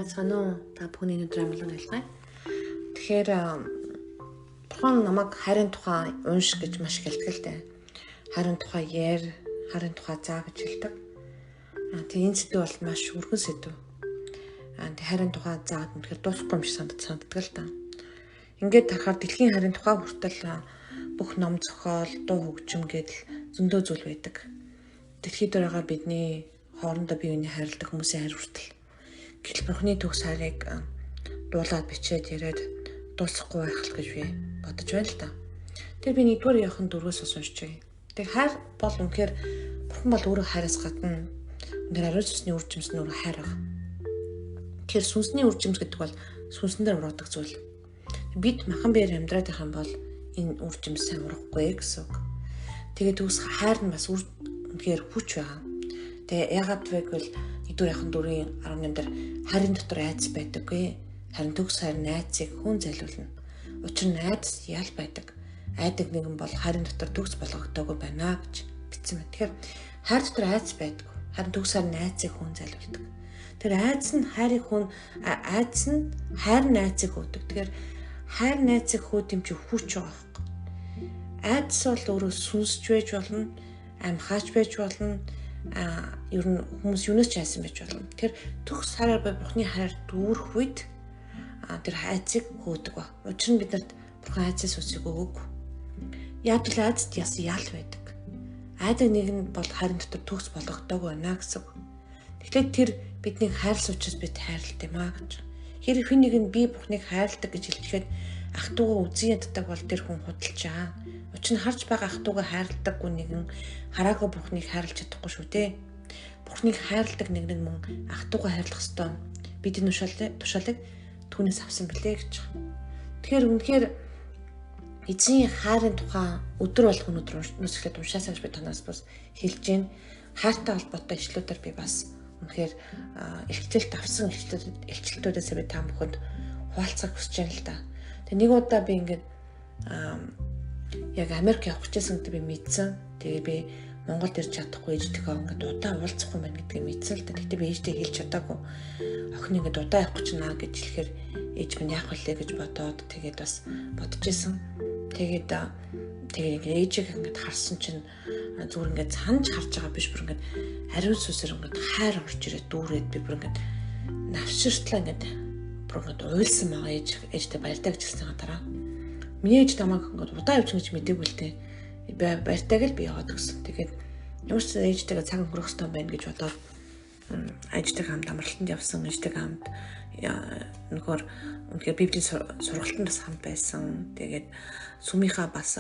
Сайн байцгаана уу? Та бүхний өнөөдөр амгалан айлгая. Тэгэхээр бурхан намайг хайрын тухай унш гэж маш их хэлдэг л дээ. Хайрын тухай яар, хайрын тухай заа гэж хэлдэг. Тэгээ энэ сэдв бол маш өргөн сэдв. Тэгээ хайрын тухай заад үнэхээр дуусахгүй юм шиг санагддаг л та. Ингээд тарахаар дэлхийн хайрын тухай хүртэл бүх ном зохиол, дуу хөгжим гэдэл зөндөө зүйл байдаг. Дэлхийд байгаа бидний хоорондоо бие биений хайрладаг хүмүүсийн хайр хүртэл. Гэтэл Бурхны төгс хайрыг дуулаад бичээд яриад дуусахгүй байх л гэж би бодож байна л та. Тэр би 1-р Иохан 4-өөс бас уншиж байгаа. Тэгээ хайр бол үнэхээр Бурхан бол өөрөө хайраас гадна үнэхээр ариун сүнсний үр жимс нь өөрөө хайр баг. Тэгэхээр сүнсний үр жимс гэдэг бол сүнсэн дээр ураадаг зүйл. Бид махан биеэр амьдраад байх юм бол энэ үр жимс сайн урахгүй гэсэн үг. Тэгээ төгс хайр нь бас үнэхээр хүч байгаа. Тэгээ ягаад вэ гэвэл 1-р Иохан 4-ийн 18 дээр харин дотор айдас байдаггүй. Харин төгс хайр найцыг хүн зайлуулна. Учир нь айдас ял байдаг. Айдаг нэгэн бол харин дотор төгс болгогдоогүй байна гэж бичсэн байна. Тэгэхээр хайр дотор айдас байдаг. Харин төгс хайр найцыг хүн зайлуулдаг. Тэр айдас нь хайрыг хүн айдас нь хайр найцыг хөөдөг. Тэгэхээр хайр найцыг хөөд юм чи хүч байгаа байхгүй. Айдас бол өөрөө сүнсч байж болно, амхаач байж болно. Ер нь хүмүүс юунаас ч айсан байж болно. Тэгэхээр төгс хайраар буй Бурхны хайраар дүүрэх үед тэр айцыг хөөдөг ба. Учир нь биднэрт Бурхан айцын сүнсийг өгөөгүй. Яг л айцд яс ял байдаг. Айдаг нэг нь бол хайрын дотор төгс болгогдоогүй байна гэсэн. Тэгэхээр тэр биднийг хайрлсан учраас бид хайрлалт юм аа гэж. Хэрэг хэн нэг нь би Бурхныг хайрладаг гэж хэлчихэд ах トゥ угаа үзэн яддаг бол тэр хүн худалчаа. Учир нь харж байгаа ах トゥ угаа хайрладаггүй нэгэн хараагүй Бурхныг хайрлаж чадахгүй шүү дээ. Бурхныг хайрладаг нэг нь мөн ах トゥ угаа хайрлах ёстой. Бид энэ тушаалыг түүнээс авсан билээ гэж. Тэгэхээр үнэхээр эзэн хайрын тухай өдөр болгон өнөөдөр нүсгэлээд уншаасаа гэж би танаас бас хэлж байна. Хайртай холбоотой ишлүүдээр би бас үнэхээр илчлэлт авсан илчлэлтүүдээс би та бүхэнд хуваалцах хүсэж байна л да. Тэгээ нэг удаа би ингээд яг Америк явах гэжсэн гэдэг би мэдсэн. Тэгээ би Монголд ирж чадахгүй ээжтэйгээ ингээд удаа уулзахгүй байна гэдгийг мэдсэн л да. Тэгтээ би ээжтэй хэлж чадаагүй. Охин ингээд удаа явах гэж наа гэж хэлэхээр ээж минь яах вүлээ гэж бодоод тэгээд бас бодож исэн. Тэгээд тэгээд ингээд ээжийг ингээд харсан чинь зүгээр ингээд санаж харж байгаа биш бүр ингээд ариун сүсээр ингээд хайр орж ирээд дүүрээд би бүр ингээд навширтлаа ингээд бүр ингээд уйлсан байгаа ээжтэй баяртай гэж хэлсэн дараа. Миний ээж намайг ингээд удаа явж гэж мдээгүй л дээ. Баяртайг л би яваад өгсөн. Тэгээд ямар ч ээжтэйгээ цаг өнгөрөх хэрэгтэй байна гэж бодоод ээжтэйгээ хамт амралтанд явсан, ээжтэйгээ хамт нөгөө үнэхээр библийн сургалтанд бас хамт байсан. Тэгээд сүмийнхаа бас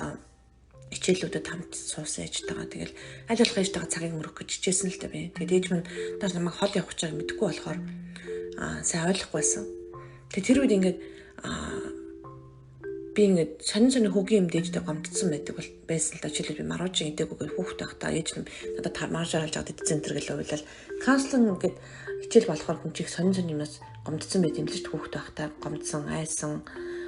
хичээлүүдэд хамт суусан ээжтэйгээ. Тэгэл аль болох ээжтэйгээ цагийг өнгөрөх гэж хичээсэн л дээ би. Тэгээд ээж минь даас намайг хол явах гэж байгааг мэдэхгүй болохоор сайн ойлгохгүй байсан. Тэгээд тэр үед ингээд би ингээд сонин сонин хөгийн юм дээжтэй гомдсон байдаг бол байсан л да. Жишээлбэл би маруучин идээгүйгээр хүүхэд байхдаа ээж нь надад маржаар алж аваад центр гэл уйлал каунслинг гээд хичээл болохоор хүн чих сонин сонин юмнаас гомдсон байт юм л шүү дээ. Хүүхэд байхдаа гомдсон, айсан.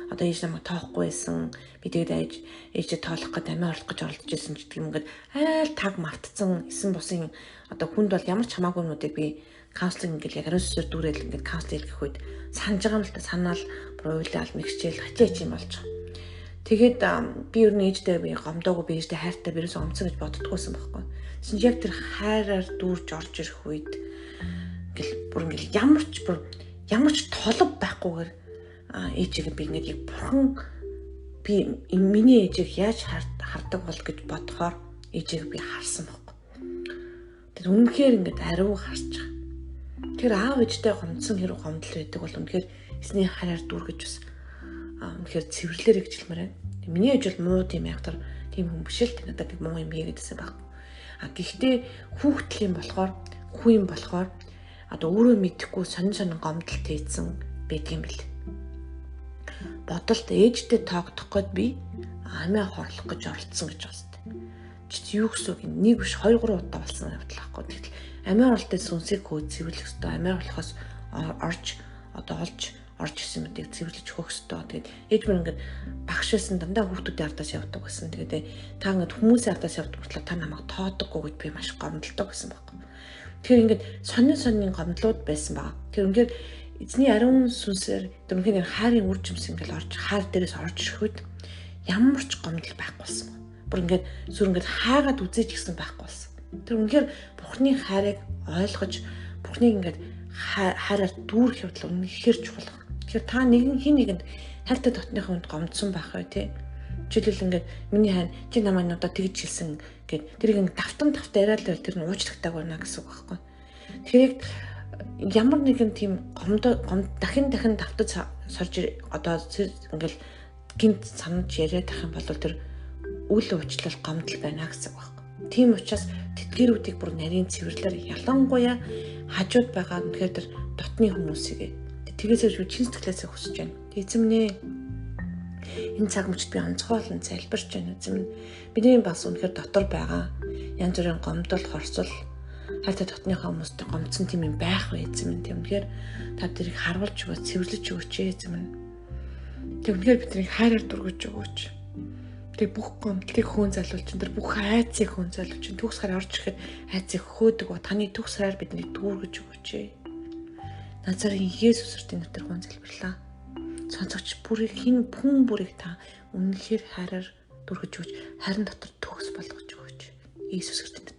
Одоо ээж намайг тоохгүй байсан. Би тэгээд ээжээ тоолох гээд амиа орлох гэж оролдож исэн ч гэдэг юм ингээд айл таг мартцсан эсэн бусын одоо хүнд бол ямар ч хамаагүй юмнуудыг би каунслинг ингээл яг ариун сүсээр дүүрэл ингээд каунслинг хийх үед санаж байгаа юм л та санаал бүр уйлал мэгчээл хачаач юм болж байгаа. Тэгээд би ер нь ээжтэй би гомдоогүй би ээжтэй хайртай би ерөөсөө гомдсон гэж боддггүйсэн байхгүй. Тэгсэн чинь яг тэр хайраар дүүрж орж ирэх үед ингээл бүр ингээл ямар ч толов байхгүйгээр ээжийг би ингээд яг бурхан би миний ээжийг яаж хардаг бол гэж бодохоор ээжийг би харсан байхгүй. Тэр үнэхээр ингээд ариун харж байгаа. Тэр аав ээжтэй гомдсон хэрэг гомдол байдаг бол үнэхээр эзний хайраар дүүргэж бас үнэхээр цэвэрлэрэй гэж хэлмээр байна. Миний ээж бол муу тийм явтар тийм хүн биш л надад нэг муу юм хийгээдсэн байхгүй. А гэхдээ хүүхдэл юм болохоор хүн юм болохоор одоо өөрөө мэдэхгүй сонин сонин гомдол тээцсэн байдаг юм бэл. Бодолт ээжтэй тоогдох гээд би амиа хорлох гэж оролдсон гэж байна. Чи юу гэсэн үг юм? Нэг биш 2 3 удаа болсон явдал байхгүй. Тэгтэл амиа орлолтын сүнсийг хөө цэвэрлэх ёстой. Амиа орлохоос орж одоо олж орж исэн мэдийг цэвэрлэж өгөх ёстой. Тэгээд ээж мөр ингээд багш байсан дандаа хүүхдүүдийн ардаас явдаг гэсэн. Тэгээд та ингээд хүмүүсийн ардаас явдаг мөртлөө та намайг тоодоггүй гэж би маш гомдолтой гэсэн байхгүй. Тэгэхээр ингээд сонин сонин гомдлууд байсан байгаа. Тэр үнээр эзний ариун сүнсээр тэр үнэхээр хайрын үр жимс ингээл орж хайр дээрээс орж ирэх үед ямар ч гомдол байхгүй болсон. Бүр ингээд сүр ингээд хайгаад үзээч гэсэн байхгүй болсон. Тэр үнэхээр Бурхны хайрыг ойлгож Бурхныг ингээд хайраар дүүрэх явдал үнэхээр чухал. Тэгэхээр та нэгэн хин нэгэнд хайртай дотныхын хүнд гомдсон байх вэ те? Жишээлбэл ингээд миний хайр чи намайг одоо тэгж хэлсэн гэд тэрийг ингээд давтан давтан яриад л байвал тэр нь уучлагдаагүй байна гэсэн үг байхгүй. Тэгэхээр ямар нэгэн тийм гомдо дахин дахин давтаж сорж одоо ингээл гинт санаж яриад ах юм бол тэр үл уучлал гомдол байна гэсэн үг байхгүй. Тийм учраас тэдгэрүүдийг бүр нарийн цэвэрлэр ялангуяа хажууд байгаа үнэхээр тэр дотны хүмүүсийг тэгээсээ би чин сэтгэлээсээ хүсэж байна. Эзэмнээ энэ цаг мөчид би онцгой болон залбирч байна эзэм. Бидний бас үнэхээр дотор байгаа янз бүрийн гомдол, хорсол хайртай дотныхоо хүмүүстэй гомдсон тийм юм байх вэ эзэм. Тийм үнэхээр та тэрийг харуулж өгөөч, цэвэрлэж өгөөч эзэм. Тэг үнэхээр бидний хайраар дургуйж өгөөч. Тэг бүх гомдлыг хөөн залуулж, тэр бүх айцыг хөөн залуулж, төгс хараа орж ирэхэд айцыг хөөдөг ба таны төгс хараар биднийг дүүргэж өгөөч. Назарын Есүс Христосийн нэрээр хөөн залбирлаа. Сонсогч бүрийг хин хүн бүрийг та үнэхээр хайраар дүүргэж өгөөч, харин дотор төгс болгож өгөөч. Иесус Христосийн